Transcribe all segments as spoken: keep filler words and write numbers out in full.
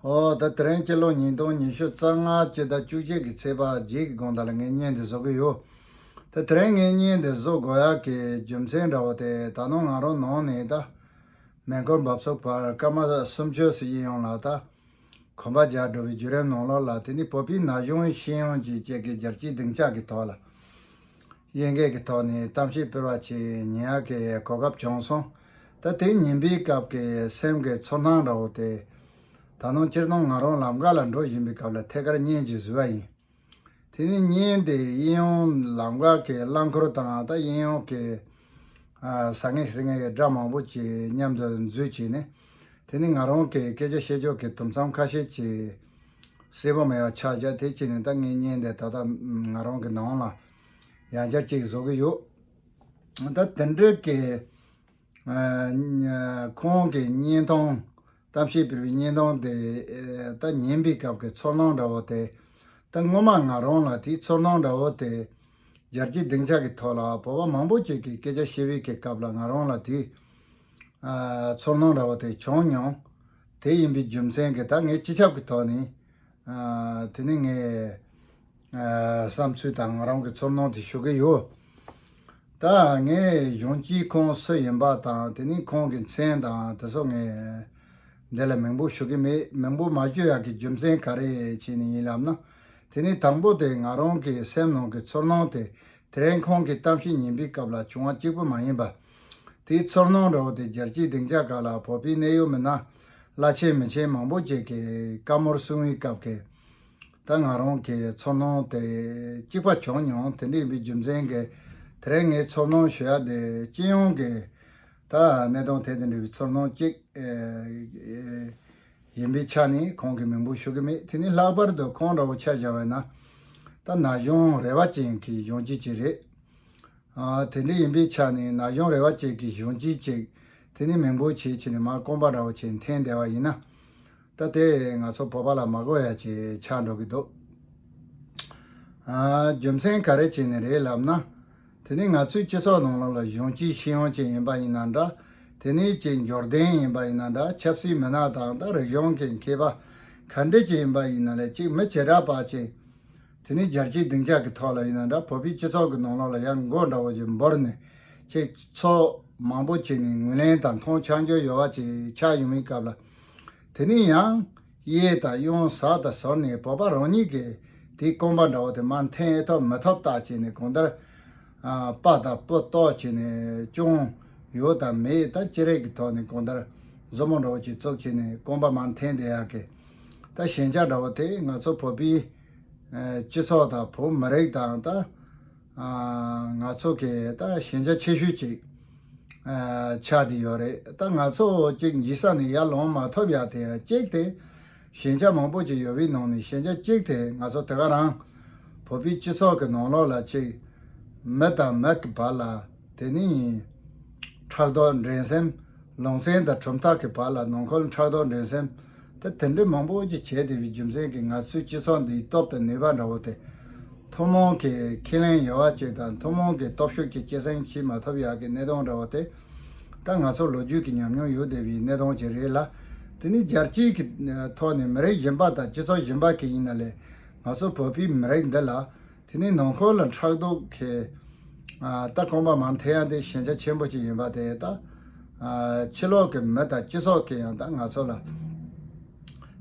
ཨོ་ད་དེ་རིང་སྤྱི་ལོ་ཉིས་སྟོང་ཉི་ཤུ་རྩ་ལྔ་སྤྱི་ཟླ་བཅུ་གཅིག་གི་ཚེས་པ་བརྒྱད་ཀྱི་དགོང་དག་ལ་ངས་བརྙན་འདི་བཟོ་གི་ཡོད། ད་དེ་རིང་ངས་བརྙན་འདི་བཟོ་དགོས་ཡག་གི་རྒྱུ་མཚན་འདྲ་བོ་དེ་ད་ནང་ང་རང་ནང་ནས་ད་མེ་འཁོར་འབབ་ཚུགས་བར་སྐར་མ་གསུམ་བཅུ་ཙམ་ཡིན་ཡོང་ལ། ད་གོམ་པ་རྒྱག་འགྲོ་བའི་བརྒྱུད་རིམ་ནང་ལོགས་ལ་དེ་ནི་བོད་པའི་ན་གཞོན་ཤེས་ཡོན་གྱི་སྐྱེས་ཀྱི་རྒྱལ་སྤྱིའི་སྡིངས་ཆ་གི་ཐོག་ལ། དབྱིན་སྐད་ཀྱི་ཐོག་ནས་གཏམ་བཤད་སྤེལ་བ་བྱེད་ཉན་ཡག་གི་གོ་སྐབས་བྱུང་སོང་། ད་དེ་ཉིན་པའི་སྐབས་ཀྱི་སེམས་ཀྱི་ཚོར་སྣང་འདྲ་བོ་དེ། ད་ནང་སྤྱིར་བཏང་ང་རང་ལམ་ཁ་ལ་འགྲོ་བཞིན་པའི་སྐབས་ལ་ཐད་ཀར་བརྙན་ཅིག་བཟོས་པ་ཡིན། དེ་ནས་བརྙན་དེ་དབྱིན་ཡུལ་ལམ་ཁ་གི་རླངས་འཁོར་དང་ད་དབྱིན་ཡུལ་གྱི་ཨ་ཟ་ངེ་ཟ་ངེ་གི་སྒྲ་མང་པོ་ཅིག་མཉམ་དུ་འཛུལ་བྱས་ནས། དེ་ནས་ང་རང་གི་སྐད་ཆ་བཤད་ཕྱོགས་ཀྱི་དུམ་མཚམས་ཁ་ཤས་ཅིག་གསལ་པོ་མེད་པ་ཆགས་བྱས། དེ་བྱས་ནས་ད་ངས་བརྙན་དེ་ད་ལྟ་ང་རང་གི་ནང་ལ་ཡང་བསྐྱར་ཅིག་བཟོ་གི་ཡོད། ད་དེ་འདྲའི་གི་ཨ་ཁོང་གི་བརྙན་ཐུང་། གཏམ་བཤད་སྤེལ་བའི་བརྙན་ཐུང་དེ། ཨེ་ད་ཉན་པའི་སྐབས་ཀྱི་ཚོར་སྣང་འདྲ་བོ་དེ། ད་སྔོན་མ་ང་རང་ལ་དེའི་ཚོར་སྣང་འདྲ་བོ་དེ། རྒྱལ་སྤྱིའི་སྡིངས་ཆ་གི་ཐོག་ལ་བོད་པ་མང་པོ་ཅིག་གིས་སྐད་ཆ་བཤད་པའི་གི་སྐབས་ལ་ང་རང་ལ་དེའི་ཨ་ཚོར་སྣང་འདྲ་བོ་དེ་བྱུང་མྱོང་། དེ་ཡིན་པའི་རྒྱུ་མཚན་གྱིས་ད་ངས་སྤྱི་ཁྱབ་ཀྱི་ཐོག་ནས། ཨ་དེ་ནི་ངས་ཨ་བསམ་ཚུལ་དང་ང་རང་གི་ཚོར་སྣང་དེ་ཞུ་གི་ཡོད། ད་ངས་གཞུང་སྤྱིའི་ཁོང་སུ་ཡིན་པ་དང་དེ་ནི་ཁོང་གི་མཚན་དང་དེ་ཚོ་ངས་འདི་ལ་མིང་པོ་ཞུ་གི་མེད། མིང་པོ་མ་ཞུ་ཡག་གི་རྒྱུ་མཚན་ག་རེ་བྱས་ནས་ཡིན་ལབ་ན། དེ་ནི་དང་པོ་དེ་ང་རང་གི་སེམས་ནང་གི་ཚོར་སྣང་དེ། དེ་རིང་ཁོང་གི་གཏམ་བཤད་ཉན་པའི་སྐབས་ལ་བྱུང་བ་གཅིག་པུ་མ་ཡིན་པ། དེའི་ཚོར་སྣང་འདྲ་བོ་དེ་རྒྱལ་སྤྱིའི་སྡིངས་ཆ་ཁག་ལ་བོད་པའི་གནད་ཡོད་མི་སྣ་བླ་ཆེན་མི་ཆེན་མང་པོ་ཅིག་གིས་བཀའ་མོལ་གསུང་བའི་སྐབས་ཀྱི། ད་ང་རང་གི་ཚོར་སྣང་དེ་གཅིག་པ་བྱུང་མྱོང་། དེ་འདྲ་ཡིན་པའི་རྒྱུ་མཚན་གྱིས་དེ་རིང་ངས་ཚོར་སྣང་ཞུ་ཡ་དེ་སྤྱི་ཡོངས་ཀྱི་ད་གནད་དོན་དེ་དང་འབྲེལ་བའི་ཚོར་སྣང་གཅིག་ཨེ་ཡིན་པའི་ཆ་ནས་ཁོང་གི་མིང་པོ་ཞུ་གི་མེད། དེ་ནི་ལྷག་པར་དུ་ཁོང་འདྲ་བོ་ཆ་བཞག་པ་ཡིན་ན། ད་ན་གཞོན་རེ་བ་ཅན་གྱི་གཞོན་སྐྱེས་ཅིག་རེད། ཨ་དེ་འདྲ་ཡིན་པའི་ཆ་ནས་ན་གཞོན་རེ་བ་ཅན་གྱི་གཞོན་སྐྱེས་ཅིག་དེ་ནི་མིང་པོ་ཆེ་ཆེ་ནས་མར་རྐང་པ་འདྲ་བོ་ཆེ་འཐེན་བསྡད་པ་ཡིན་ན། ད་དེ་ང་ཚོ་བོད་པ་ལ་མ་དགོས་ཡ་ཅིག་ཆགས་འགྲོ་གི་འདུག། ཨ་རྒྱུ་མཚན་ག་རེ་བྱས་ནས་རེད་ལབ་ན། དེ་ནི་ང་ཚོའི་སྤྱི་ཚོགས་ནང་ལོགས་ལ་གཞོན་སྐྱེས་ཤེས་ཡོན་ཅན་ཡིན་པ་ཡིན་ན་འདྲ། དེ་ནི་ཅིག་འབྱོར་ལྡན་ཡིན་པ་ཡིན་ན་འདྲ། ཆབ་སྲིད་མི་སྣ་དང་ད་རིག་གཞུང་གི་མཁས་པ་ག་འདྲ་ཅིག་ཡིན་པ་ཡིན་ན་ལས་ཅིག་མི་བྱེ་བྲག་པ་ཅིག། དེ་ནི་རྒྱལ་སྤྱིའི་སྡིངས་ཆ་གི་ཐོག་ལ་ཡིན་ན་འདྲ། བོད་པའི་སྤྱི་ཚོགས་ཀྱི་ནང་ལོགས་ལ་ཡང་མགོ་འདྲ་བོ་ཅིག་འབོར་ནས་ཅིག་ཚོགས་མང་པོ་བྱས་ནས་ངོས་ལེན་དང་མཐོང་ཆ་འཇོག་ཡོད་པ་ཅིག་ཆགས་ཡོང་བའི་སྐབས་ལ། དེ་ནི་ཡང་གཡས་དང་གཡོན་ཟུར་དང་ཟུར་ནས་བོད་པ་རང་ཉིད་ཀྱིས་དེའི་རྐང་པ་འདྲ་བོ་དེ་མར་འཐེན་ཨེ་ཐོབ་མི་ཐོབ་བལྟ་བྱས་ནས་གང་ལྟར། ཨ་དཔའ་དང་སྤུ་ཏོག་བྱས་ནས་སྐྱོན་ཡོད་དང་མེད་ད་ཅི་རིགས་ཀྱི་ཐོག་ནས་གང་ལྟར་མཛུབ་མོ་འདྲ་བོ་ཅིག་བཙུགས་བྱས་ནས་རྐང་པ་མར་འཐེན་བསྡད་ཡག་གི། ད་ཞན་ཆ་འདྲ་བོ་དེ་ང་ཚོ་བོད་པའི་ཨ་སྤྱི་ཚོགས་དང་བོད་མི་རིགས་དང་ད་ཨ་ང་ཚོ་གི་ད་ཞན་ཆ་ཆེ་ཤོས་ཅིག་ཨ་ཆགས་བསྡད་ཡོད་རེད། ད་ང་ཚོ་ཅིག་འཇིགས་ས་ནས་ཡར་ལོངས་མ་ཐུབ་ཡག་དེ་ཡང་གཅིག་དེ། ཞན་ཆ་མང་པོ་ཅིག་ཡོད་པའི་ནང་ནས་ཞན་ཆ་གཅིག་དེ་ང་ཚོ་དེ་ག་རང་བོད་པའི་སྤྱི་ཚོགས་ཀྱི་ནང་ལོགས་ལ་ཅིག་མི་དང་མི་གི་བར་ལ་དེ་ནི་ཕྲག་དོག་འགྲན་སེམས། ལུང་ཚན་དང་གྲུབ་མཐའ་གི་བར་ལ་ནང་ཁུལ་ཕྲག་དོག་འགྲན་སེམས་དེ་དེ་འདྲའི་མང་པོ་ཅིག་བྱས་བསྡད་པའི་རྒྱུ་མཚན་གྱིས་ང་ཚོའི་སྤྱི་ཚོགས་འདིའི་སྟོབས་དང་ནུས་པ་འདྲ་བོ་དེ་ཐུན་མོང་གི་ཁས་ལེན་ཡོད་པ་ཅིག་དང་ཐུན་མོང་གི་སྟོབས་ཤུགས་ཀྱིས་སྐྱེད་སྲིང་བྱེད་མ་ཐུབ་ཡག་གི་གནད་དོན་འདྲ་བོ་དེ། ད་ང་ཚོ་ལོ་རྒྱུས་ཀྱི་ཉམས་མྱོང་ཡོད་བསྡད་པའི་གནད་དོན་ཅིག་རེད་ལ། དེ་ནི་རྒྱལ་སྤྱིའི་གི་ཐོག་ནས་མི་རིགས་གཞན་པ་དང་སྤྱི་ཚོགས་གཞན་པ་གི་ཡིན་ན་ལས་ང་ཚོ་བོད་པའི་མི་རིགས་འདི་ལ་དེ་ནི་ནང་ཁུལ་ལ་ཕྲག་དོག་གི་ཨ་ད་རྐང་པ་མར་འཐེན་ཡ་དེ་ཞན་ཆ་ཆེན་པོ་ཅིག་ཡིན་པ་དེ་ད་ཨ་ཕྱི་ལོགས་ཀྱི་མི་དང་སྤྱི་ཚོགས་ཀྱིས་ཡང་ད་ང་ཚོ་ལ་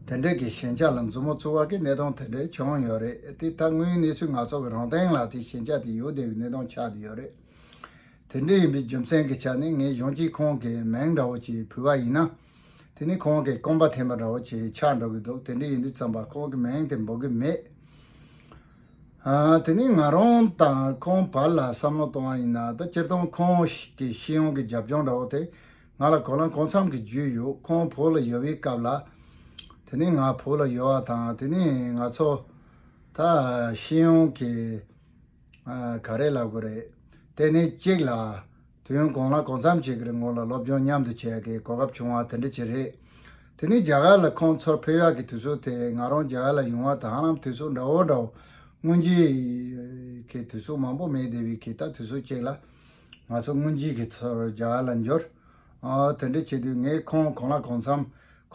དེ་འདྲས་ཀྱི་ཞན་ཆ་ལ་མཛུབ་མོ་བཙུགས་པ་གི་གནད་དོན་དེ་འདྲས་བྱུང་ཡོད་རེད། དེ་ད་དངོས་ཡོད་གནས་ཚུལ་ང་ཚོ་གི་རང་སྟེང་ལ་དེ་ཞན་ཆ་དེ་ཡོད་བསྡད་པའི་གནད་དོན་ཆགས་བསྡད་ཡོད་རེད། དེ་འདྲ་ཡིན་པའི་རྒྱུ་མཚན་གྱི་ཆ་ནས་ངས་གཞུང་སྤྱིའི་ཁོང་གི་མིང་འདྲ་བོ་ཅིག་ཕུལ་བ་ཡིན་ན། དེ་ནི་ཁོང་གི་རྐང་པ་འཐེན་པ་འདྲ་བོ་ཅིག་ཆགས་འགྲོ་གི་འདུག། དེ་འདྲ་ཡིན་དུས་ཙམ་པ་ཁོང་གི་མིང་དེ་འབོད་གི་མེད། ཨ་དེ་ནི་ང་རང་དང་ཁོང་བར་ལ་བསམ་བློ་གཏོང་བ་ཡིན་ན་ད་སྤྱིར་བཏང་ཁོང་གི་ཤེས་ཡོན་གྱི་རྒྱབ་ལྗོངས་འདྲ་བོ་དེ་ང་ལ་གོ་ལ་གང་འཚམ་གྱི་རྒྱུས་ཡོད། ཁོང་བོད་ལ་ཡོད་པའི་སྐབས་ལ་དེ་ནི་ང་བོད་ལ་ཡོད་པ་དང་དེ་ནི་ང་ཚོ་ད་ཤེས་ཡོན་གྱི་ཨ་ག་རེ་ལབ་དགོས་རེད། དེ་ནི་གཅིག་ལ་དུས་ཡུན་གང་ལ་གང་འཚམ་ཅིག་གི་སྔོན་ལ་སློབ་སྦྱོང་མཉམ་དུ་བྱེད་ཡག་གི་གོ་སྐབས་བྱུང་བ་དེ་འདྲ་ཅིག་རེད། དེ་ནི་རྒྱ་གར་ལ་ཁོང་ཚུར་ཕེབས་ཡག་གི་དུས་ཚོད་དེ་ང་རང་རྒྱ་གར་ལ་ཡོང་བ་དང་ཧ་ལམ་དུས་ཚོད་འདྲ་བོ་འདྲ་བོ་སྔོན་རྗེས་ཀྱི་དུས་ཚོད་མང་པོ་མེད་བསྡད་པའི་གི་ད་དུས་ཚོད་ཅིག་ལ་ང་ཚོ་སྔོན་རྗེས་ཀྱི་ཚུར་རྒྱ་གར་ལ་འབྱོར། ཨ་དེ་འདྲ་བྱེད་དུས་ངས་ཁོང་གང་ལ་གང་འཚམ་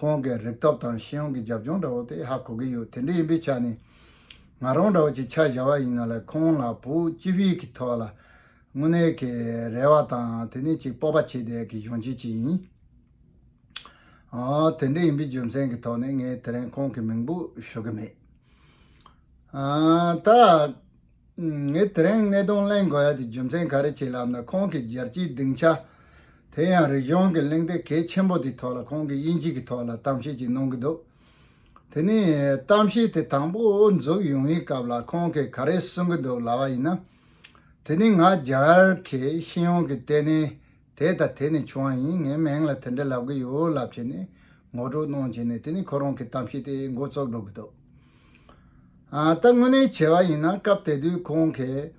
ཁོང་གི་རིག་སྟོབས་དང་ཤེས་ཡོན་གྱི་རྒྱབ་ལྗོངས་འདྲ་བོ་དེ་ཧ་གོ་གི་ཡོད། དེ་འདྲ་ཡིན་པའི་ཆ་ནས་ང་རང་འདྲ་བོ་ཅིག་ཆ་བཞག་པ་ཡིན་ན་ལ་ཁོང་ལ་བོད་སྤྱི་པའི་གི་ཐོག་ལ་དངོས་གནས་ཀྱི་རེ་བ་དང་དེ་ནས་ཅིག་སྤོབས་པ་བྱེད་བསྡད་ཀྱི་གཞོན་སྐྱེས་ཅིག་ཡིན། ཨ་དེ་འདྲ་ཡིན་པའི་རྒྱུ་མཚན་གྱི་ཐོག་ནས་ངས་དེ་རིང་ཁོང་གི་མིང་པོ་ཞུ་གི་མེད། ཨ་ད། ངས་དེ་རིང་གནད་དོན་གླེང་དགོས་ཡ་དེ་རྒྱུ་མཚན་ག་རེ་བྱས་ལབ་ན་ཁོང་གི་རྒྱལ་སྤྱིའི་སྡིངས་ཆ། དེ་ཡང་རིག་གཞུང་གི་གླེང་སྟེགས་གལ་ཆེན་པོ་དེའི་ཐོག་ལ་ཁོང་གི་དབྱིན་ཇི་གི་ཐོག་ལ་གཏམ་བཤད་ཅིག་གནང་གི་འདུག་དེ་ནས་གཏམ་བཤད་དེ་དང་པོ་འཛུགས་ཡོང་བའི་སྐབས་ལ་ཁོང་གིས་ག་རེ་གསུང་གི་འདུག་ལབ་པ་ཡིན་ན། དེ་ནས་ང་རྒྱ་གར་གྱི་ཤེས་ཡོན་གྱི་ལྟེ་གནས་དེ་དང་དེ་ནས་བྱུང་བ་ཡིན། ངའི་མིང་ལ་དེ་འདྲ་ལབ་གི་ཡོད་ལབ་བྱས་ནས་ངོ་སྤྲོད་གནང་བྱས་ནས་དེ་ནས་ཁོ་རང་གི་གཏམ་བཤད་དེ་འགོ་བཙུགས་འགྲོ་གི་འདུག་ཨ་ད་དངོས་གནས་བྱས་པ་ཡིན་ན་སྐབས་དེ་དུས་ཁོང་གིས་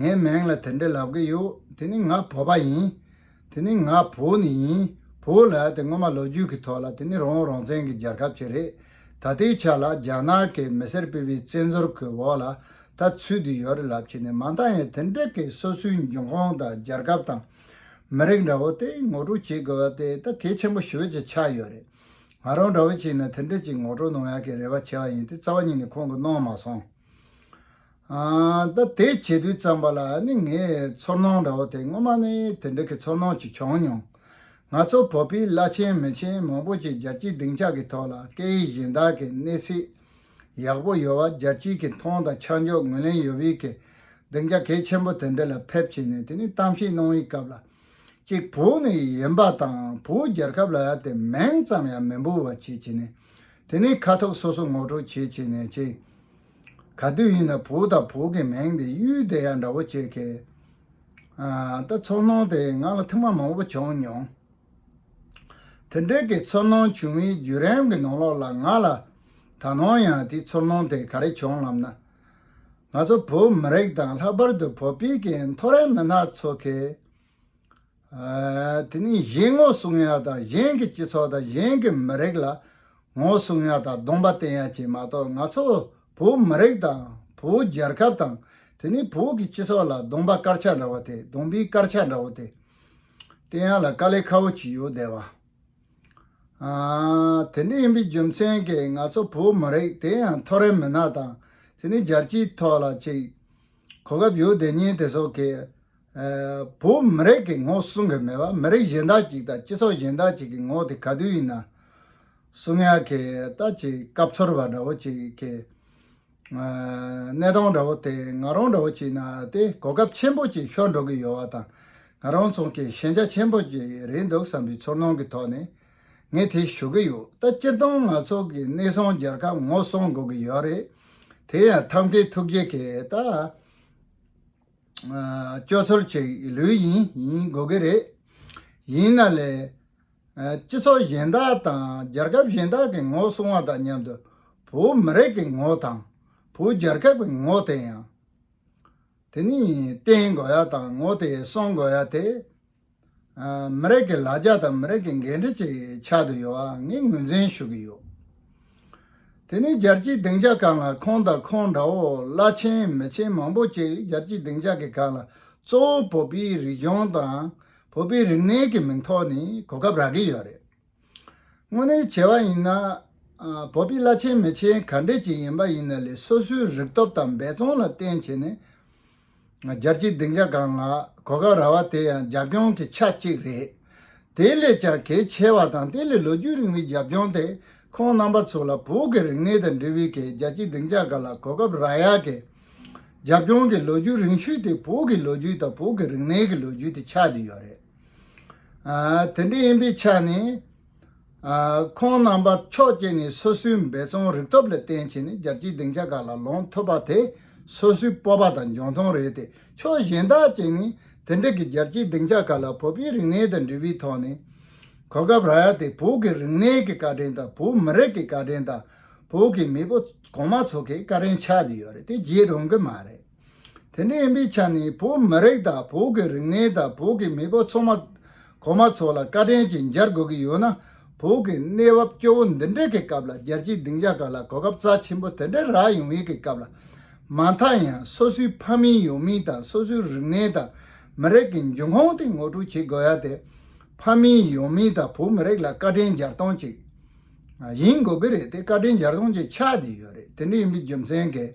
ངའི་མིང་ལ་དེ་འདྲ་ལབ་གི་ཡོད། དེ་ནི་ང་བོད་པ་ཡིན། དེ་ནི་ང་བོད་ནས་ཡིན། བོད་ལ་དེ་སྔོན་མ་ལོ་རྒྱུས་ཀྱི་ཐོག་ལ་དེ་ནི་རང་དབང་རང་བཙན་གྱི་རྒྱལ་ཁབ་ཅིག་རེད། ད་ལྟའི་ཆ་ལ་རྒྱ་ནག་གི་མི་སེར་སྤེལ་བའི་བཙན་འཛུལ་གྱི་འོག་ལ་ད་ཚུད་དེ་ཡོད་རེད་ལབ་བྱས་ནས་མ་མཐའ་ཡང་དེ་འདྲ་གི་སོ་སོའི་འབྱུང་ཁུངས་དང་རྒྱལ་ཁབ་དང་མི་རིགས་འདྲ་བོ་དེ་ངོ་སྤྲོད་བྱེད་དགོས་པ་དེ་ད་གལ་ཆེན་པོ་ཞེ་པོ་ཅིག་ཆགས་ཡོད་རེད། ང་རང་འདྲ་བོ་བྱས་ན་དེ་འདྲ་ཅིག་ངོ་སྤྲོད་གནང་ཡག་གི་རེ་བ་བྱས་པ་ཡིན་དེ་རྩ་བ་ཉིད་ནས་ཁོང་གིས་གནང་མ་སོང་། ཨ་ད་དེ་བྱེད་དུས་ཙམ་པ་ལ་ནི་ངའི་ཚོར་སྣང་འདྲ་བོ་དེ་སྔོན་མ་ནས་དེ་འདྲ་གི་ཚོར་སྣང་ཅིག་བྱུང་མྱོང་། ང་ཚོ་བོད་པའི་བླ་ཆེན་མི་ཆེན་མང་པོ་ཅིག་རྒྱལ་སྤྱིའི་སྡིངས་ཆ་གི་ཐོག་ལ་སྐད་ཡིག་གཞན་དག་གི་གནས་ཚད་ཡག་པོ་ཡོད་པ་རྒྱལ་སྤྱིའི་གི་མཐོང་དང་ཆ་འཇོག་ངོས་ལེན་ཡོད་པའི་གི་སྡིངས་ཆ་གལ་ཆེན་པོ་དེ་འདྲ་ལ་ཕེབས་བྱས་ནས་དེ་ནི་གཏམ་བཤད་གནང་བའི་སྐབས་ལ། གཅིག་བོད་ནས་ཡིན་པ་དང་བོད་རྒྱལ་ཁབ་ལ་ཡ་དེ་མིང་ཙམ་ཡང་མི་འབོད་པ་བྱེད་བྱས་ནས། དེ་ནས་ཁ་ཐུག་སོ་སོ་ངོ་སྤྲོད་བྱེད་བྱས་ནས་ཅིག་ག་དུས་ཡིན་ན་བོད་དང་བོད་ཀྱི་མིང་དེ་གཡུག་བསྡད་ཡ་འདྲ་བོ་བྱེད་མཁན། ཨ་ད་ཚོར་སྣང་དེ་ང་ལ་ཐེངས་མ་མང་པོ་བྱུང་མྱོང་། དེ་འདྲའི་གི་ཚོར་སྣང་བྱུང་བའི་བརྒྱུད་རིམ་གྱི་ནང་ལོགས་ལ་ང་ལ་ད་ནང་ཡང་དེ་ཚོར་སྣང་དེ་ག་རེ་བྱུང་ལབ་ན། ང་ཚོ་བོད་མི་རིགས་དང་ལྷག་པར་དུ་བོད་པའི་གི་མཐོ་རིམ་མི་སྣ་ཚོ་གི་ཨ་དེ་ནི་གཞན་ངོ་སྲུང་ཡ་དང་གཞན་གྱི་སྤྱི་ཚོགས་དང་གཞན་གྱི་མི་རིགས་ལ་ངོ་སྲུང་ཡ་དང་གདོང་པ་བསྟན་ཡ་ཅིག་མ་གཏོགས་ང་ཚོ་བོད་མི་རིགས་དང་བོད་རྒྱལ་ཁབ་དང་དེ་ནི་བོད་ཀྱི་སྤྱི་ཚོགས་ལ་གདོང་པ་དཀར་ཆ་འདྲ་བོ་དེ་གདོང་པའི་དཀར་ཆ་འདྲ་བོ་དེ་བསྟན་ཡ་ལ་དཀའ་ལས་ཁག་པོ་ཅིག་ཡོད་བསྡད་པ། ཨ་དེ་འདྲ་ཡིན་པའི་རྒྱུ་མཚན་གྱིས་ང་ཚོ་བོད་མི་རིགས་དེ་ཡང་མཐོ་རིམ་མི་སྣ་དང་དེ་ནི་རྒྱལ་སྤྱིའི་ཐོག་ལ་ཅིག་གོ་སྐབས་ཡོད་བསྡད་མཁན་དེ་ཚོ་གིས་ཨ་བོད་མི་རིགས་ཀྱི་ངོ་སྲུང་གི་མེད་པ་མི་རིགས་གཞན་དག་ཅིག་དང་སྤྱི་ཚོགས་གཞན་དག་ཅིག་གི་ངོ་དེ་ག་དུས་ཡིན་ན་སྲུང་ཡག་གི་ད་ཅིག་སྐབས་འཚོལ་བ་འདྲ་བོ་ཅིག་གི་ཨ་གནས་སྟངས་འདྲ་བོ་དེ་ང་རང་འདྲ་བོ་བྱས་ན་དེ་གོ་སྐབས་ཆེན་པོ་ཅིག་ཤོར་འགྲོ་གི་ཡོད་པ་དང་ང་རང་ཚོ་གི་ཞན་ཆ་ཆེན་པོ་ཅིག་རེད་འདུག་བསམ་པའི་ཚོར་སྣང་གི་ཐོག་ནས་ངས་དེ་ཞུ་གི་ཡོད། ད་སྤྱིར་བཏང་ང་ཚོ་གི་གནས་སྟངས་རྒྱལ་ཁབ་ངོ་སྲུང་དགོས་ཀྱི་ཡོད་རེད། དེ་ཡང་ཐབས་མཁས་ཐུགས་རྗེ་གིས་ད་ཨ་སྤྱོད་ཚུལ་ཅིག་ལོས་ཡིན་ཡིན་དགོས་ཀྱི་རེད། ཡིན་ན་ལས། ཨ་སྤྱི་ཚོགས་གཞན་དག་དང་རྒྱལ་ཁབ་གཞན་དག་གི་ངོ་སྲུང་བ་དང་མཉམ་དུ་བོད་མི་རིགས་ཀྱི་ངོ་དང་བོད་རྒྱལ་ཁབ་ཀྱི་ངོ་དེ་ཡང་དེ་ནི་བསྟན་དགོས་ཡ་དང་ངོ་དེ་སྲུང་དགོས་ཡ་དེ་ཨ་མི་རིགས་ཀྱི་ལ་རྒྱ་དང་མི་རིགས་ཀྱི་འགན་འཁྲི་ཅིག་ཆགས་བསྡད་ཡོད་པ་ངས་ངོས་འཛིན་ཞུ་གི་ཡོད། དེ་ནས་རྒྱལ་སྤྱིའི་སྡིངས་ཆ་སྒང་ལ་ཁོང་དང་ཁོང་འདྲ་བོ་བླ་ཆེན་མི་ཆེན་མང་པོ་ཅིག་རྒྱལ་སྤྱིའི་སྡིངས་ཆ་གི་སྒང་ལ་གཙོ་བོ་བོད་པའི་རིག་གཞུང་དང་བོད་པའི་རིག་གནས་ཀྱི་མིང་ཐོག་ནས་གོ་སྐབས་རག་གི་ཡོད་རེད། དངོས་གནས་བྱས་པ་ཡིན་ན་ཨ་བོད་པའི་བླ་ཆེན་མི་ཆེན་ག་འདྲས་ཅིག་ཡིན་པ་ཡིན་ན་ལས་སོ་སོའི་རིག་སྟོབས་དང་འབད་བརྩོན་ལ་བརྟེན་བྱས་ནས། རྒྱལ་སྤྱིའི་སྡིངས་ཆ་སྒང་ལ་གོ་སྐབས་རག་པ་དེ་ཡང་རྒྱབ་ལྗོངས་ཀྱི་ཆ་གཅིག་རེད། དེ་ལས་ཀྱང་གལ་ཆེ་བ་དང་དེ་ལས་ལོ་རྒྱུས་རིང་བའི་རྒྱབ་ལྗོངས་དེ་ཁོང་རྣམ་པ་ཚོ་ལ་བོད་ཀྱི་རིག་གནས་དང་འབྲེལ་བའི་གི་རྒྱལ་སྤྱིའི་སྡིངས་ཆ་སྒང་ལ་གོ་སྐབས་རག་ཡག་གི་རྒྱབ་ལྗོངས་ཀྱི་ལོ་རྒྱུས་རིང་ཤོས་དེ་བོད་ཀྱི་ལོ་རྒྱུས་དང་བོད་ཀྱི་རིག་གནས་ཀྱི་ལོ་རྒྱུས་དེ་ཆགས་བསྡད་ཡོད་རེད། ཨ་དེ་འདྲ་ཡིན་པའི་ཆ་ནས། ཨ་ཁོང་རྣམ་པ་ཕྱོགས་གཅིག་ནས་སོ་སོའི་འབད་བརྩོན་རིག་སྟོབས་ལ་བརྟེན་བྱས་ནས་རྒྱལ་སྤྱིའི་སྡིངས་ཆ་ཁག་ལ་ལངས་ཐུབ་པ་དེ་སོ་སོའི་སྤོབས་པ་དང་འཇོན་ཐང་རེད་དེ། ཕྱོགས་གཞན་དག་ཅིག་ནས་དེ་འདྲ་གི་རྒྱལ་སྤྱིའི་སྡིངས་ཆ་ཁག་ལ་བོད་པའི་རིག་གནས་དང་འབྲེལ་བའི་ཐོག་ནས་གོ་སྐབས་རག་ཡ་དེ་བོད་ཀྱི་རིག་གནས་ཀྱི་བཀའ་དྲིན་དང་བོད་མི་རིགས་ཀྱི་བཀའ་དྲིན་དང་བོད་ཀྱི་མེས་པོ་གོང་མ་ཚོ་གི་བཀའ་དྲིན་ཆགས་བསྡད་ཡོད་རེད། དེ་བརྗེད་རུང་གི་མ་རེད། དེ་འདྲ་ཡིན་པའི་ཆ་ནས་བོད་མི་རིགས་དང་བོད་ཀྱི་རིག་གནས་དང་བོད་ཀྱི་མེས་པོ་ཚང་མ་གོང་མ་ཚོ་ལ་བཀའ་དྲིན་ཅིག་འཇལ་དགོས་ཀྱི་ཡོད་ན། བོད་ཀྱི་གནས་བབ་སྐྱོ་བོ་འདི་འདྲའི་གི་སྐབས་ལ་རྒྱལ་སྤྱིའི་སྡིངས་ཆ་ཁག་ལ་གོ་སྐབས་རྩ་ཆེན་པོ་དེ་འདྲ་རག་ཡོང་བའི་གི་སྐབས་ལ། མ་མཐའ་ཡང་སོ་སོའི་ཕ་མེས་ཡང་མེས་དང་སོ་སོའི་རིག་གནས་དང་མི་རིགས་ཀྱི་འབྱུང་ཁུངས་དེ་ངོ་སྤྲོད་བྱེད་དགོས་ཡ་དེ། ཕ་མེས་ཡང་མེས་དང་བོད་མི་རིགས་ལ་བཀའ་དྲིན་འཇལ་སྟངས་ཅིག་ཡིན་དགོས་ཀྱི་རེད། དེ་བཀའ་དྲིན་འཇལ་སྟངས་ཅིག་ཆགས་བསྡད་ཡོད་རེད། དེ་འདྲ་ཡིན་པའི་རྒྱུ་མཚན་གྱིས་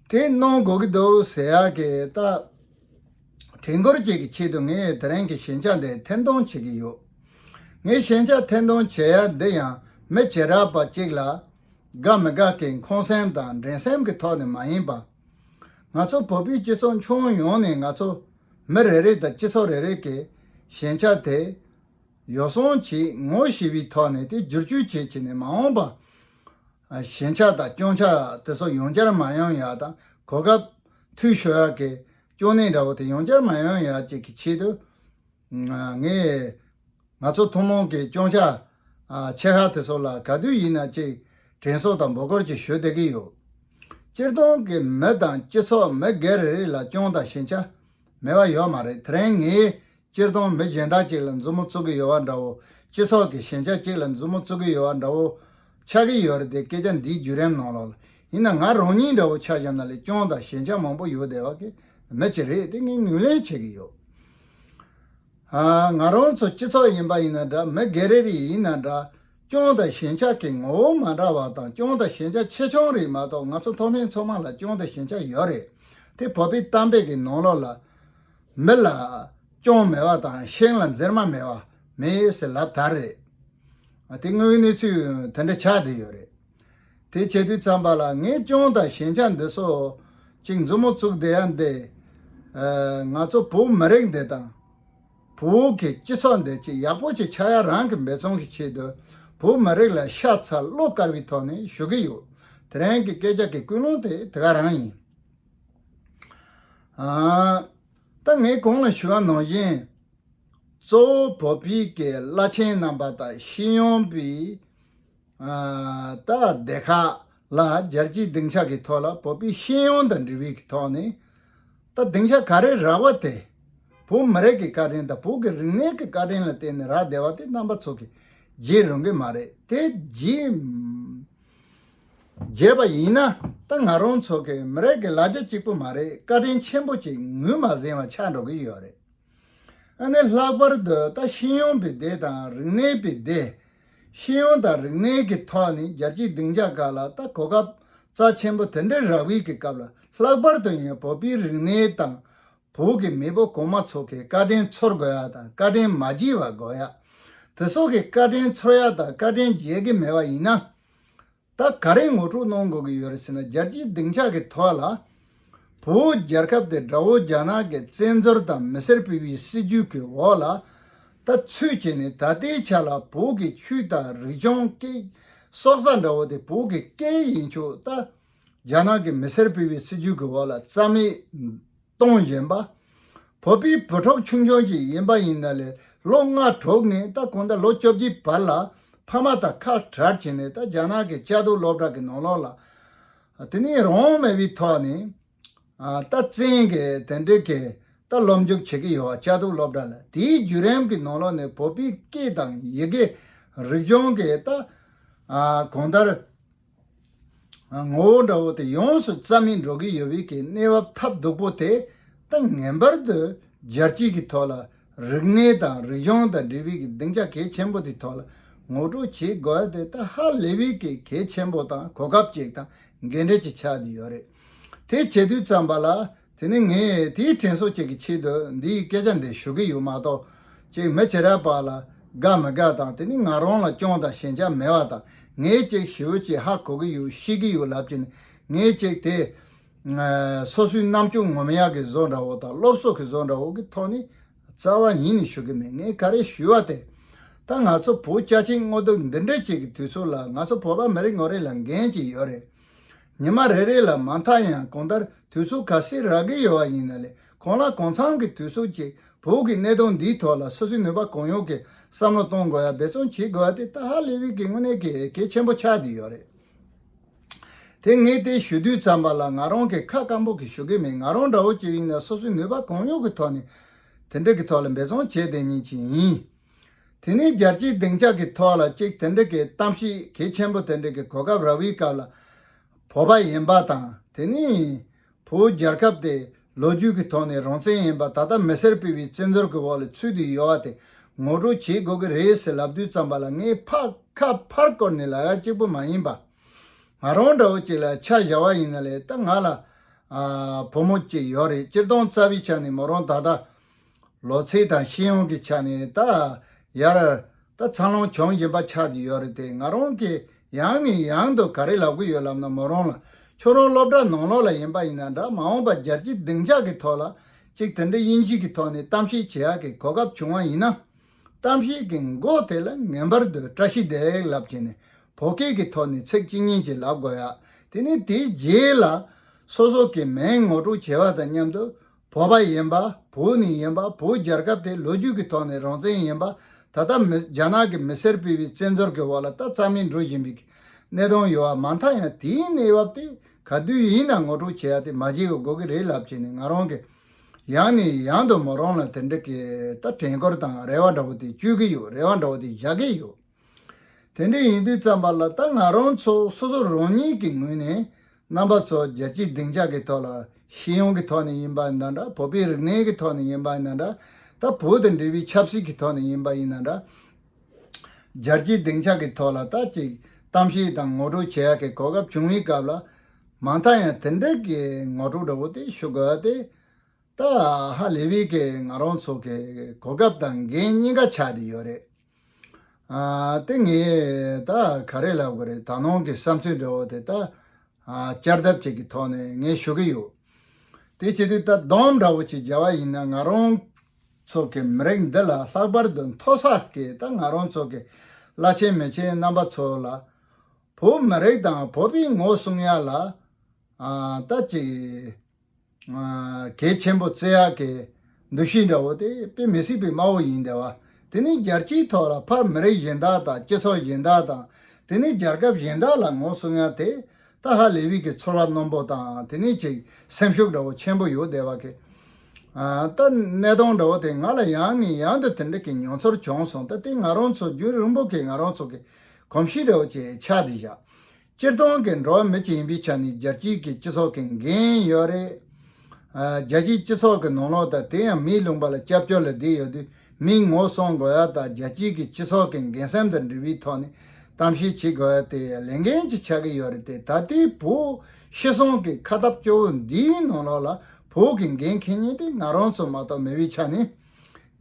དེ་གནང་དགོས་ཀྱི་འདུག་ཟེར་ཡག་གི་ད། དྲན་སྐུལ་ཅིག་གི་ཆེད་དུ་ངས་དེ་རིང་གི་ཞན་ཆ་འདི་འཐེན་གཏོང་བྱེད་ཀྱི་ཡོད། ངས་ཞན་ཆ་འཐེན་གཏོང་བྱེད་ཡ་འདི་ཡང་མི་བྱེ་བྲག་པ་གཅིག་ལ་དགའ་མི་དགའ་གི་འཁོན་སེམས་དང་འགྲན་སེམས་ཀྱི་ཐོག་ནས་མ་ཡིན་པ། ང་ཚོ་བོད་པའི་སྤྱི་ཚོགས་ཁྱོན་ཡོངས་ནས་ང་ཚོ་མི་རེ་རེ་དང་སྤྱི་ཚོགས་རེ་རེ་གི་ཞན་ཆ་དེ་ཡོ་བསྲང་བྱེད་ངོ་ཤེས་པའི་ཐོག་ནས་དེ་བསྒྱུར་བཅོས་བྱེད་བྱས་ནས་མ་འོངས་པ། ཞན་ཆ་དང་སྐྱོན་ཆ་དེ་ཚོ་ཡང་བསྐྱར་མ་ཡོང་ཡག་དང་གོ་སྐབས་འཐུས་ཤོར་ཡག་གི་སྐྱོན་གནད་འདྲ་བོ་དེ་ཡང་བསྐྱར་མ་ཡོང་ཡག་ཅིག་གི་ཆེད་དུ། ང་ངས་ང་ཚོ་ཐུན་མོང་གི་སྐྱོན་ཆ་ཆེ་ཁག་དེ་ཚོ་ལ་ག་དུས་ཡིན་ན་ཅིག་དྲན་གསོ་དང་འབོད་སྐུལ་ཅིག་ཞུ་བསྡད་ཀྱི་ཡོད། སྤྱིར་བཏང་གི་མི་དང་སྤྱི་ཚོགས་མི་སྒེར་རེ་རེ་ལ་སྐྱོན་དང་ཞན་ཆ་མེད་པ་ཡོད་མ་རེད། དེ་རིང་ངས་སྤྱིར་བཏང་མི་གཞན་དག་ཅིག་ལ་མཛུབ་མོ་བཙུགས་ཀྱི་ཡོད་པ་འདྲ་བོ། སྤྱི་ཚོགས་ཀྱི་ཞན་ཆ་ཅིག་ལ་མཛུབ་མོ་བཙུགས་ཀྱི་ཡོད་པ་འདྲ་བོ་ཆགས་ཀྱི་ཡོད་རེད། དེ་སྐད་ཆ་འདིའི་བརྒྱུད་རིམ་ནང་ལོགས་ལ་ཡིན་ན་ང་རང་ཉིད་འདྲ་བོ་ཆ་བཞག་ན་ལས་སྐྱོན་དང་ཞན་ཆ་མང་པོ་ཡོད་བསྡད་པ་གི་མི་ཅིག་རེད། དེ་ངས་ངོས་ལེན་བྱེད་ཀྱི་ཡོད། ཨ། ང་རང་ཚོ་སྤྱི་ཚོགས་ཡིན་པ་ཡིན་ན་འདྲ། མི་སྒེར་རེ་རེ་ཡིན་ན་འདྲ། སྐྱོན་དང་ཞན་ཆ་གི་ངོ་བོ་མ་འདྲ་བ་དང་། སྐྱོན་དང་ཞན་ཆ་ཆེ་ཆུང་རེད་མ་གཏོགས་ང་ཚོ་མཐོ་དམན་ཚང་མ་ལ་སྐྱོན་དང་ཞན་ཆ་ཡོད་རེད། དེ་བོད་པའི་གཏམ་དཔེ་གི་ནང་ལོགས་ལ། མི་ལ་སྐྱོན་མེད་པ་དང་ཤིང་ལ་འཛེར་མ་མེད་པ་མེད་ཟེར་ལབ་ད་རེད། དེ་དངོས་ཡོད་གནས་ཚུལ་དེ་འདྲ་ཆགས་བསྡད་ཡོད་རེད། དེ་བྱེད་དུས་ཙམ་པ་ལ་ངས་སྐྱོན་དང་ཞན་ཆ་འདི་ཚོ་ཅིག་མཛུབ་མོ་བཙུགས་བསྡད་ཡ་འདི། ཨ། ང་ཚོ་བོད་མི་རིགས་འདི་དང་། བོད་ཀྱི་སྤྱི་ཚོགས་འདི་ཅིག་ཡག་པོ་ཅིག་ཆགས་ཡ་རང་གི་འབད་བརྩོན་གྱི་ཆེད་དུ་བོད་མི་རིགས་ལ་ཤ་ཚ་བློ་དཀར་བའི་ཐོག་ནས་ཞུ་གི་ཡོད། དེ་རིང་གི་སྐད་ཆ་གི་ཀུན་སློང་དེ་དེ་ག་རང་ཡིན། ཨ། ད་ངས་གོང་ལ་ཞུས་པ་ནང་བཞིན། གཙོ་བོ་བོད་པའི་གི་བླ་ཆེན་རྣམ་པ་དང་ཤེས་ཡོན་པའི། ཨ། ད་སྡེ་ཁག་ལ་རྒྱལ་སྤྱིའི་སྡིངས་ཆ་གི་ཐོག་ལ་བོད་པའི་ཤེས་ཡོན་དང་འབྲེལ་བའི་གི་ཐོག་ནས། ད་སྡིངས་ཆ་ག་རེ་རག་པ་དེ། བོད་མི་རིགས་ཀྱི་བཀའ་དྲིན་དང་བོད་ཀྱི་རིག་གནས་ཀྱི་བཀའ་དྲིན་ལ་བརྟེན་ནས་རག་བསྡད་པ་དེ་རྣམ་པ་ཚོ་གིས་བརྗེད་རུང་གི་མ་རེད། དེ་བརྗེད་བརྗེད་པ་ཡིན་ན་ད་ང་རང་ཚོ་གི་མི་རིགས་ཀྱི་ལ་རྒྱ་གཅིག་པུ་མ་རེད། བཀའ་དྲིན་ཆེན་པོ་ཅིག་ངོས་མ་ཟིན་པ་ཆགས་འགྲོ་གི་ཡོད་རེད། ཨ་ནི་ལྷག་པར་དུ་ད་ཤེས་ཡོན་པའི་སྡེ་དང་རིག་གནས་པའི་སྡེ། ཤེས་ཡོན་དང་རིག་གནས་ཀྱི་ཐོག་ནས་རྒྱལ་སྤྱིའི་སྡིངས་ཆ་ཁག་ལ་ད་གོ་སྐབས་རྩ་ཆེན་པོ་དེ་འདྲ་རག་པའི་གི་སྐབས་ལ། ལྷག་པར་དུ་ཡང་བོད་པའི་རིག་གནས་དང་བོད་ཀྱི་མེས་པོ་གོང་མ་ཚོ་གི་བཀའ་དྲིན་ཚོར་དགོས་ཡ་དང་། བཀའ་དྲིན་མ་བརྗེད་པ་དགོས་ཡ། དེ་ཚོ་གི་བཀའ་དྲིན་ཚོར་ཡ་དང་བཀའ་དྲིན་བརྗེད་གི་མེད་པ་ཡིན་ན། ད་ག་རེ་ངོ་སྤྲོད་གནང་དགོས་ཀྱི་ཡོད་རེད་ཟེར་ན། རྒྱལ་སྤྱིའི་སྡིངས་ཆ་གི་ཐོག་ལ། བོད་རྒྱལ་ཁབ་དེ་དགྲ་བོ་རྒྱ་ནག་གི་བཙན་འཛུལ་དང་མི་སེར་སྤེལ་བའི་སྲིད་ཇུས་ཀྱི་འོག་ལ་ད་ཚུད་བྱས་ནས། ད་ལྟའི་ཆ་ལ་བོད་ཀྱི་ཆོས་དང་རིག་གཞུང་སྐད། སྲོག་རྩ་འདྲ་བོ་དེ་བོད་ཀྱི་སྐད་ཡིན་ཆོག་ད་རྒྱ་ནག་གི་མི་སེར་སྤེལ་བའི་སྲིད་ཇུས་ཀྱི་འོག་ལ་རྩ་མེད་གཏོང་བཞིན་པ། བོད་པའི་བུ་ཕྲུག་ཆུང་ཆུང་ཞིག་ཡིན་པ་ཡིན་ན་ལས། ལོ་ལྔ་དྲུག་ནས་ད་གང་ལྟར་ལོ་བཅོ་བརྒྱད་བར་ལ་ཕ་མ་དང་ཁ་བྲལ་བྱས་ནས། ད་རྒྱ་ནག་གི་བཅའ་སྡོད་སློབ་གྲྭ་གི་ནང་ལོགས་ལ། དེ་ནས་རང་དབང་མེད་པའི་ཐོག་ནས། ཨ། ད་བཙན་གྱིས་དེ་འདྲའི་གི་ད་སློབ་འཇུག་བྱེད་ཀྱི་ཡོད་པ། བཅའ་སྡོད་སློབ་གྲྭ་ལ། དེའི་བརྒྱུད་རིམ་གྱི་ནང་ལོགས་ནས་བོད་པའི་སྐད་དང་ཡི་གེ། རིག་གཞུང་གི་ད། ཨ། གང་ལྟར་ངོ་བོ་འདྲ་བོ་དེ་ཡོངས་སུ་རྩ་མེད་འགྲོ་གི་ཡོད་པའི་གི་གནས་བབ་ཐབས་སྡུག་པོ་དེ། ད་ངེས་པར་དུ་རྒྱལ་སྤྱི་གི་ཐོག་ལ་རིག་གནས་དང་རིག་གཞུང་དང་འབྲེལ་བའི་གི་སྡིངས་ཆ་གལ་ཆེན་པོ་དེ་ཐོག་ལ་ངོ་སྤྲོད་བྱེད་དགོས་ཡ་དེ་ད་ཧ་ལས་པའི་གི་གལ་ཆེན་པོ་དང་གོ་སྐབས་ཅིག་དང་འགན་འཁྲི་ཅིག་ཆགས་བསྡད་ཡོད་རེད། དེ་བྱེད་དུས་ཙམ་པ་ལ། དེ་ནི་ངས་དེའི་དྲན་གསོ་ཅིག་གི་ཆེད་དུ་འདིའི་སྐད་ཆ་འདི་ཞུ་གི་ཡོད་མ་གཏོགས། ཅིག་མི་བྱེ་བྲག་པ་ལ་དགའ་མི་དགའ་དང་། དེ་ནི་ང་རང་ལ་སྐྱོན་དང་ཞན་ཆ་མེད་པ་དང་། ངས་ཅིག་ཞེ་པོ་ཅིག་ཧ་གོ་གི་ཡོད། ཤེས་ཀྱི་ཡོད་ལབ་ཀྱི་ནི། ངས་ཅིག་དེ་ཨ། སོ་སོའི་རྣམ་དཔྱོད་ངོམ་ཡག་གི་བཟོ་འདྲ་བོ་དང་སློབ་གསོ་གི་བཟོ་འདྲ་བོ་གི་ཐོག་ནས་རྩ་བ་ཉིད་ནས་ཞུ་གི་མེད། ངས་ག་རེ་ཞུ་བ་དེ། ད་ང་ཚོ་བོད་རྒྱ་ཆེའི་དངོས་སྡུག་འདི་འདྲ་ཅིག་གི་དུས་ཚོད་ལ། ང་ཚོ་བོད་པ་མི་རེ་ངོ་རེ་ལ་འགན་ཅིག་ཡོད་རེད། ཉི་མ་རེ་རེ་ལ་མ་མཐའ་ཡང་གང་ལྟར་དུས་ཚོད་ག་ཚོད་རག་གི་ཡོད་པ་ཡིན་ན་ལས། གང་ལ་གང་འཚམ་གྱི་དུས་ཚོད་ཅིག་བོད་ཀྱི་གནད་དོན་འདིའི་ཐོག་ལ་སོ་སོའི་ནུས་པ་གང་ཡོད་ཀྱིས་བསམ་བློ་གཏོང་དགོས་ཡ། འབད་བརྩོན་བྱེད་དགོས་ཡ་དེ་ད་ཧ་ལས་པའི་གི་དངོས་གནས་ཀྱི་གལ་ཆེན་པོ་ཆགས་བསྡད་ཡོད་རེད། དེ་ངས་དེ་ཞུ་དུས་ཙམ་པ་ལ་ང་རང་གི་ཁ་སྐམ་པོ་གི་ཞུ་གི་མེད། ང་རང་འདྲ་བོ་ཅིག་ཡིན་ན་སོ་སོའི་ནུས་པ་གང་ཡོད་ཀྱི་ཐོག་ནས་དེ་འདྲ་གི་ཐོག་ལ་འབད་བརྩོན་བྱས་བསྡད་མཁན་ཅིག་ཡིན། དེ་ནས་རྒྱལ་སྤྱིའི་སྡིངས་ཆ་གི་ཐོག་ལ་ཅིག་དེ་འདྲ་གི་གཏམ་བཤད་གལ་ཆེན་པོ་དེ་འདྲ་གི་གོ་སྐབས་རག་པའི་སྐབས་ལ། བོད་པ་ཡིན་པ་དང་། དེ་ནས་བོད་རྒྱལ་ཁབ་དེ་ལོ་རྒྱུས་ཀྱི་ཐོག་ནས་རང་བཙན་ཡིན་པ། ད་ལྟ་མི་སེར་སྤེལ་བའི་བཙན་འཛུལ་གྱི་འོག་ལ་ཚུད་དེ་ཡོད་པ་དེ་ངོ་སྤྲོད་བྱེད་དགོས་ཀྱི་རེད་ཟེར་ལབ་དུས་ཙམ་པ་ལ། ངས་ཕར་ ཁ་ཕར་བསྐོར་ནས་ལབ་ཡ་གཅིག་པུ་མ་ཡིན་པ། ང་རང་འདྲ་བོ་ཅིག་ལ་ཆ་བཞག་པ་ཡིན་ན་ལས་ད་ང་ལ་ཨ་བུ་མོ་གཅིག་ཡོད་རེད། སྤྱིར་བཏང་རྩ་བའི་ཆ་ནས་མོ་རང་ད་ལྟ་ལོ་ཚད་དང་ཤེས་ཡོན་གྱི་ཆ་ནས་ད་ཡར་ད་འཚར་ལོངས་བྱུང་བཞིན་པ་ཆགས་བསྡད་ཡོད་རེད་དེ། ང་རང་གིས་ཡང་ནས་ཡང་དུ་ག་རེ་ལབ་གི་ཡོད་ལབ་ན། མོ་རང་ལ་ཁྱོད་རང་སློབ་གྲྭ་ནང་ལོགས་ལ་ཡིན་པ་ཡིན་ན་འདྲ། མ་འོངས་པ་རྒྱལ་སྤྱིའི་སྡིངས་ཆ་གི་ཐོག་ལ་ཅིག་དེ་འདྲའི་དབྱིན་ཇི་གི་ཐོག་ནས་གཏམ་བཤད་བྱེད་ཡག་གི་གོ་སྐབས་བྱུང་བ་ཡིན་ན། གཏམ་བཤད་ཀྱི་མགོ་དེ་ལ་ངེས་པར་དུ་བཀྲ་ཤིས་བདེ་ལེགས་ལབ་བྱས་ནས་བོད་སྐད་ཀྱི་ཐོག་ནས་ཚིག་གཅིག་གཉིས་ཅིག་ལབ་དགོས་ཡ། དེ་ནས་དེའི་རྗེས་ལ་སོ་སོ་གི་མིང་ངོ་སྤྲོད་བྱས་པ་དང་མཉམ་དུ་བོད་པ་ཡིན་པ། བོད་ནས་ཡིན་པ། བོད་རྒྱལ་ཁབ་དེ་ལོ་རྒྱུས་ཀྱི་ཐོག་ནས་རང་བཙན་ཡིན་པ། ད་ལྟ་མི་རྒྱ་ནག་གི་མི་སེར་སྤེལ་བའི་བཙན་འཛུལ་གྱི་འོག་ལ་ད་རྩ་མེད་འགྲོ་བཞིན་པའི་གནས་སྟངས་ཡོད་པ། མ་མཐའ་ཡང་དེའི་གནས་བབ་དེ་ག་དུས་ཡིན་ན་ངོ་སྤྲོད་བྱེད་ཡ་དེ་མ་བརྗེད་པ་དགོས་ཀྱི་རེད་ལབ་བྱས་ནས་ང་རང་གིས་ཡང་ནས་ཡང་དུ་མོ་རང་ལ་དེ་འདྲ་གི་ད་དྲན་སྐུལ་དང་རེ་བ་འདྲ་བོ་དེ་བཅོལ་གྱི་ཡོད། རེ་བ་འདྲ་བོ་དེ་བཞག་གི་ཡོད། དེ་འདྲ་ཡིན་དུས་ཙམ་པ་ལ་ད་ང་རང་ཚོ་སོ་སོ་རང་ཉིད་ཀྱི་ངོས་ནས་རྣམ་པ་ཚོ་རྒྱལ་སྤྱིའི་སྡིངས་ཆ་གི་ཐོག་ལ་ཤེས་ཡོན་གྱི་ཐོག་ནས་ཡིན་པ་ཡིན་ན་འདྲ། བོད་པའི་རིག་གནས་ཀྱི་ཐོག་ནས་ཡིན་པ་ཡིན་ན་འདྲ། ད་བོད་དང་འབྲེལ་བའི་ཆབ་སྲིད་ཀྱི་ཐོག་ནས་ཡིན་པ་ཡིན་ན་འདྲ། རྒྱལ་སྤྱིའི་སྡིངས་ཆ་གི་ཐོག་ལ་ད་ཅིག་གཏམ་བཤད་དང་ངོ་སྤྲོད་བྱེད་ཡག་གི་གོ་སྐབས་བྱུང་བའི་སྐབས་ལ། མ་མཐའ་ཡང་དེ་འདྲ་གི་ངོ་སྤྲོད་འདྲ་བོ་དེ་ཞུ་དགོས་ཡ་དེ་ད་ཧ་ལས་པའི་གི་ང་རང་ཚོ་གི་གོ་སྐབས་དང་འགན་གཉིས་ཀ་ཆགས་བསྡད་ཡོད་རེད། ཨ་དེ་ངས་ད་ག་རེ་ལབ་དགོས་རེད། ད་ནང་གི་བསམ་ཚུལ་འདྲ་བོ་དེ་ད་ཨ་བསྐྱར་ལྡབ་ཅིག་གི་ཐོག་ནས་ངས་ཞུ་གི་ཡོད། དེ་བྱེད་དུས་ད་སྡོམ་འདྲ་བོ་ཅིག་བརྒྱབ་པ་ཡིན་ན། ང་རང་ཚོ་གི་མི་རིགས་འདི་ལ་ལྷག་པར་དུ་མཐོ་ས་གི་ད་ང་རང་ཚོ་གི་བླ་ཆེན་མི་ཆེན་རྣམ་པ་ཚོ་ལ་བོད་མི་རིགས་དང་བོད་པའི་ངོ་སྲུང་ཡ་ལ་ཨ་ད་ཅིག་ཨ་གལ་ཆེན་པོ་བརྩི་ཡག་གི་འདུ་ཤེས་འདྲ་བོ་དེ་དཔེ་མི་སྲིད་པའི་དམའ་བོ་ཡིན་བསྡད་པ། དེ་ནི་རྒྱལ་སྤྱིའི་ཐོག་ལ་ཕར་མི་རིགས་གཞན་དག་དང་སྤྱི་ཚོགས་གཞན་དག་དང་། དེ་ནི་རྒྱལ་ཁབ་གཞན་དག་ལ་ངོ་སྲུང་ཡ་དེ་ད་ཧ་ལས་པའི་གི་ཚོར་བ་རྣོན་པོ་དང་། དེ་ནི་ཅིག་སེམས་ཤུགས་འདྲ་བོ་ཆེན་པོ་ཡོད་བསྡད་པ་གི། ཨ་ད་གནས་སྟངས་འདྲ་བོ་དེ་ང་ལ་ཡང་ནས་ཡང་དུ་དེ་འདྲ་གི་མྱོང་ཚོར་བྱུང་སོང་། ད་དེ་ང་རང་ཚོ་རྒྱུན་རིང་པོ་གི་ང་རང་ཚོ་གི་གོམས་གཤིས་འདྲ་བོ་ཅིག་ཆགས་བསྡད་བཞག་སྤྱིར་བཏང་གི་འགྲོ་བ་མི་གཅིག་ཡིན་པའི་ཆ་ནས་རྒྱལ་སྤྱིའི་གི་སྤྱི་ཚོགས་ཀྱི་འགན་ཡོད་རེད། ཨ་རྒྱལ་སྤྱིའི་སྤྱི་ཚོགས་ཀྱི་ནང་ལོགས་དང་དེ་ཡང་མིའི་ལུང་པ་ལ་སྐྱབས་བཅོལ་ལ་བསྡད་ཡོད་དུས་མིའི་ངོ་སྲུང་དགོས་ཡ་དང་། རྒྱལ་སྤྱིའི་གི་སྤྱི་ཚོགས་ཀྱི་འགན་སེམས་དང་འབྲེལ་བའི་ཐོག་ནས་གཏམ་བཤད་བྱེད་དགོས་ཡ་དེ་ལས་འགན་ཅིག་ཆགས་ཀྱི་ཡོད་རེད་དེ། ད་ལྟའི་བོད་ཤི་གསོན་གྱི་ཁ་སྟབས་སྐྱོ་བོ་འདིའི་ནང་ལོགས་ལ་བོད་ཀྱི་འགན་འཁྱེར་མཁན་དེ་ང་རང་ཚོ་མ་གཏོགས་མེད་པའི་ཆ་ནས།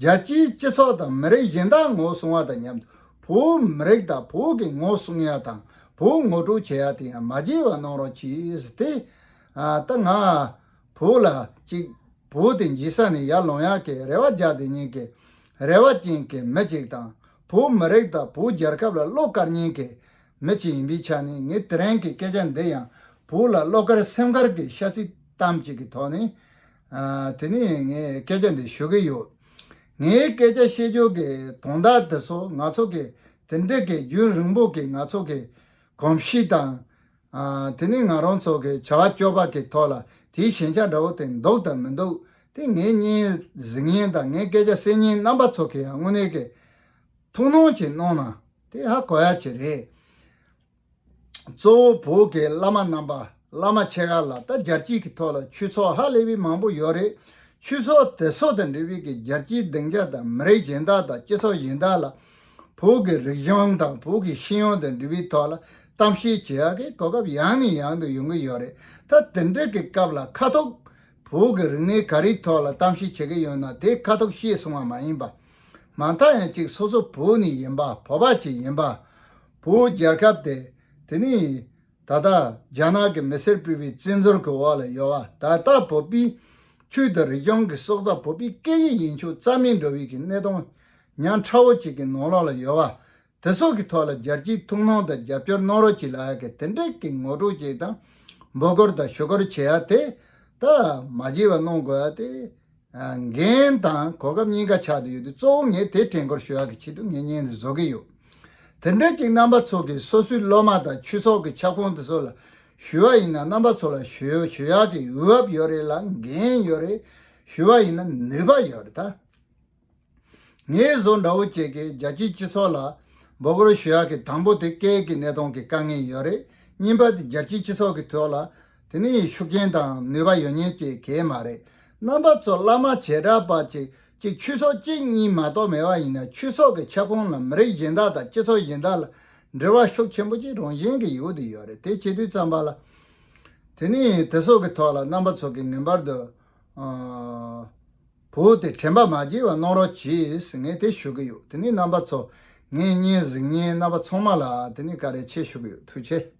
རྒྱལ་སྤྱིའི་སྤྱི་ཚོགས་དང་མི་རིགས་གཞན་དག་ངོ་སྲུང་བ་དང་མཉམ་དུ་བོད་མི་རིགས་དང་བོད་ཀྱི་ངོ་སྲུང་ཡ་དང་བོད་ངོ་སྤྲོད་བྱེད་ཡ་དེ་ཡང་མ་བརྗེད་པ་གནང་རོགས་གྱིས་ཟེར་ཏེ། ཨ་ད་ང་བོད་ལ་ཅིག་བོད་དེ་འཇིག་ས་ནས་ཡར་ལོང་ཡག་གི་རེ་བ་རྒྱག་བསྡད་མཁན་གྱི་རེ་བ་ཅན་གྱི་མི་ཅིག་དང་། བོད་མི་རིགས་དང་བོད་རྒྱལ་ཁབ་ལ་བློ་དཀར་མཁན་གྱི་མི་གཅིག་ཡིན་པའི་ཆ་ནས། ངས་དེ་རིང་གི་སྐད་ཆ་འདི་ཡང་བོད་ལ་བློ་དཀར་སེམས་དཀར་གྱི་ཤ་ཚིག་གཏམ་གཅིག་གི་ཐོག་ནས། ཨ་དེ་ནས་ངས་སྐད་ཆ་འདི་ཞུ་གི་ཡོད། ངའི་སྐད་ཆ་བཤད་རྒྱུ་གི་དོན་དག་འདི་ཚོ་ང་ཚོ་གི་དེ་འདྲ་གི་རྒྱུན་རིང་པོ་གི་ང་ཚོ་གི་གོམས་གཤིས་དང་། ཨ་དེ་ནས་ང་རང་ཚོ་གི་བྱ་བ་སྤྱོད་པ་གི་ཐོག་ལ་དེའི་ཞན་ཆ་འདྲ་བོ་དེ་འདུག་དང་མི་འདུག་དེ་ངའི་སྙན་གཟིགས་མཁན་དང་ངའི་སྐད་ཆ་གསན་མཁན་རྣམ་པ་ཚོ་གི་ཡང་དངོས་གནས་གི་ཐུགས་སྣང་ཅིག་གནང་ན་དེ་ཧ་གོ་ཡ་ཅིག་རེད། གཙོ་བོ་བོད་ཀྱི་བླ་མ་རྣམ་པ། བླ་མ་ཆེ་ཁག་ལ་ད་རྒྱལ་སྤྱིའི་གི་ཐོག་ལ་ཆོས་ཚོགས་ཧ་ལས་པའི་མང་པོ་ཡོད་རེད། ཆོས་ཚོགས་དེ་ཚོ་དང་འབྲེལ་བའི་གི་རྒྱལ་སྤྱིའི་སྡིངས་ཆ་དང་མི་རིགས་གཞན་དག་དང་སྤྱི་ཚོགས་གཞན་དག་ལ་བོད་ཀྱི་རིག་གཞུང་དང་བོད་ཀྱི་ཤེས་ཡོན་དང་འབྲེལ་བའི་ཐོག་ལ་གཏམ་བཤད་བྱེད་ཡག་གི་གོ་སྐབས་ཡང་ནས་ཡང་དུ་ཡོང་གི་ཡོད་རེད། ད་དེ་འདྲ་གི་སྐབས་ལ་ཁ་ཐུག་བོད་ཀྱི་རིག་གནས་ག་རེའི་ཐོག་ལ་གཏམ་བཤད་བྱེད་ཀྱི་ཡོད་ན་དེ་ཁ་ཐུག་བཤད་སོང་བ་མ་ཡིན་པ། མ་མཐའ་ཡང་གཅིག་སོ་སོ་བོད་ནས་ཡིན་པ། བོད་པ་ཅིག་ཡིན་པ། བོད་རྒྱལ་ཁབ་དེ་དེ་ནི་ད་ལྟ་རྒྱ་ནག་གི་མི་སེར་སྤེལ་བའི་བཙན་འཛུལ་གྱི་འོག་ལ་ཡོད་པ། ད་ལྟ་བོད་པའི་ཆོས་དང་རིག་གཞུང་གི་སྲོག་རྩ། བོད་པའི་སྐད་ཡིག་ཡིན་ཆོག་རྩ་མེད་འགྲོ་བའི་གི་གནས་སྟངས་ཉག་ཕྲ་བོ་ཅིག་གི་ནང་ལོགས་ལ་ཡོད་པ། དེ་སོགས་ཀྱི་ཐོག་ལ་རྒྱལ་སྤྱིའི་ཐུགས་སྣང་དང་རྒྱབ་སྐྱོར་གནང་རོགས་གྱིས་ལབ་ཡག་གི་དེ་འདྲའི་གི་ངོ་སྤྲོད་ཅིག་དང་། འབོད་སྐུལ་དང་ཞུ་སྐུལ་བྱེད་ཡག་དེ་ད་མ་བརྗེད་པ་གནང་དགོས་ཡག་དེ། ཨ་འགན་དང་གོ་སྐབས་གཉིས་ཀ་ཆགས་བསྡད་ཡོད་དུས་གཙོ་བོ་ངས་དེ་དྲན་སྐུལ་ཞུ་ཡག་གི་ཆེད་དུ་ངས་བརྙན་འདི་བཟོ་གི་ཡོད། དེ་འདྲ་ཅིག་རྣམ་པ་ཚོ་གིས་སོ་སོའི་སློབ་མ་དང་ཆོས་ཚོགས་ཀྱི་ཁྱབ་ཁོངས་དེ་ཚོ་ལ་ཞུ་བ་ཡིན་ན། རྣམ་པ་ཚོ་ལ་ཞུ་ཞུ་ཡག་གི་འོས་བབ་ཡོད་རེད་ལ། འགན་ཡོད་རེད། ཞུ་བ་ཡིན་ན་ནུས་པ་ཡོད་རེད་ད། ངའི་བཟོ་འདྲ་བོ་ཅིག་གིས་རྒྱལ་སྤྱིའི་སྤྱི་ཚོགས་ལ་འབོད་སྐུལ་ཞུ་ཡག་གི། དང་པོ་དེ་སྐད་ཀྱི་གནས་སྟངས་ཀྱི་དཀའ་ངལ་ཡོད་རེད། གཉིས་པ་དེ་རྒྱལ་སྤྱིའི་སྤྱི་ཚོགས་ཀྱི་ཐོག་ལ་དེ་ནི་ཤུགས་རྐྱེན་དང་ནུས་པ་ཡོད་མཁན་ཅིག་གང་ཡང་མ་རེད། རྣམ་པ་ཚོ་བླ་མ་བྱེ་བྲག་པ་ཅིག་ཅིག་ཆོས་ཚོགས་གཅིག་གཉིས་མ་གཏོགས་མེད་པ་ཡིན་ན། ཆོས་ཚོགས་ཀྱི་ཁྱབ་ཁོངས་ལ་མི་རིགས་གཞན་དག་དང་སྤྱི་ཚོགས་གཞན་དག་ལ་ འབྲེལ་བ་ཤུགས་ཆེན་པོ་ཅིག་རང་བཞིན་གྱིས་ཡོད་དེ་ཡོད་རེད། དེ་བྱེད་དུས་ཙམ་པ་ལ། དེ་ནས་དེ་སོགས་ཀྱི་ཐོག་ལ་རྣམ་པ་ཚོ་གིས་ངེས་པར་དུ་ཨ། བོད་དེ་དྲན་པ་མ་བརྗེད་པ་གནང་རོགས་གྱིས་ཟེར་ངས་དེ་ཞུ་གི་ཡོད། དེ་ནས་རྣམ་པ་ཚོ་ངའི་བརྙན་གཟིགས་མཁན་རྣམ་པ་ཚང་མ་ལ་དེ་ནས་བཀའ་དྲིན་ཆེ་ཞུ་གི་ཡོད། ཐུགས་རྗེ་ཆེ།